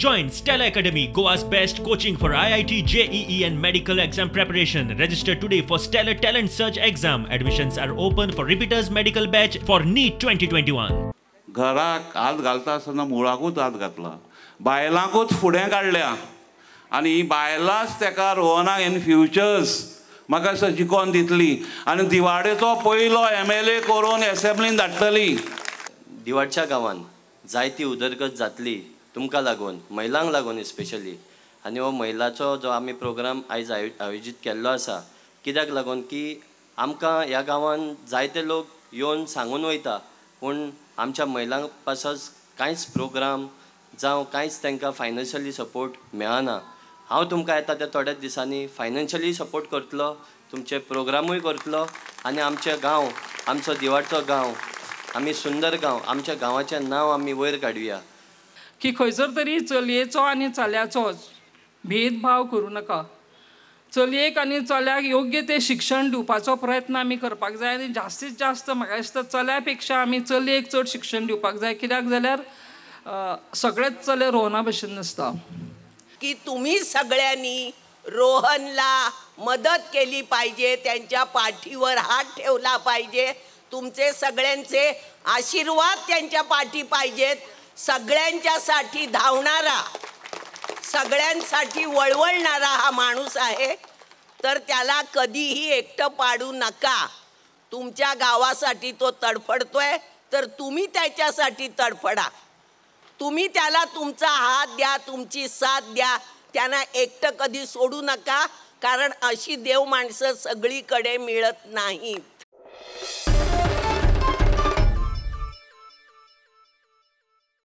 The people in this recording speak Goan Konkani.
Join Stellar Academy, Goa's best coaching for IIT, JEE and medical exam preparation. Register today for Stellar Talent Search exam. Admissions are open for repeaters medical batch for NEET 2021. घराक हात घालता आसतना मुळाकूच हात घातला, बायलांकूच फुडें काडल्या आनी ही बायलांच तेका रोहनाक इन फ्युचर्स म्हाका दिसता जिकोन दितली आनी दिवाडेचो पयलो MLA करून एसेंब्लीन धाडटली. दिवाडच्या गांवान जायती उदरगत जातली तुमकां लागून, महिलांक लागून स्पेशली. आनी हो महिलाचो जो आमी प्रोग्राम आयज आयोजीत केल्लो आसा, कित्याक लागून की आमकां ह्या गांवान जायते लोक येवन सांगून वयता, पूण आमच्या महिलांक पासत कांयच प्रोग्राम जावं कांयच तांकां फायनान्शियली सपोर्ट मेळना. हांव तुमकां येता त्या थोड्याच दिसांनी फायनान्शियली सपोर्ट करतलो, तुमचे प्रोग्रामूय करतलो आनी आमचे गांव, आमचो दिवाडचो गांव, आमी सुंदर गांव, आमच्या गांवाचें नांव आमी वयर काडुया. की खंयसर तरी चलयेचो आनी चल्याचो भेदभाव करूं नाका. चलयेक आनी चल्याक योग्य तें शिक्षण दिवपाचो प्रयत्न आमी करपाक जाय आनी जास्तीत जास्त म्हाका दिसता चल्या पेक्षा आमी चलयेक चड शिक्षण दिवपाक जाय, कित्याक जाल्यार सगळेच चले रोहना भशेन नासता. की तुम्ही सगळ्यांनी रोहनला मदत केली पाहिजे, त्यांच्या पाठीवर हात ठेवला पाहिजे, तुमचे सगळ्यांचे आशीर्वाद त्यांच्या पाठी पाहिजेत. सगळ्यांच्यासाठी धावणारा, सगळ्यांसाठी वळवळणारा हा माणूस आहे, तर त्याला कधीही एकटं पाडू नका. तुमच्या गावासाठी तो तडफडतोय तर तुम्ही त्याच्यासाठी तडफडा, तुम्ही त्याला तुमचा हात द्या, तुमची साथ द्या, त्यांना एकटं कधी सोडू नका, कारण अशी देव माणसं सगळीकडे मिळत नाहीत.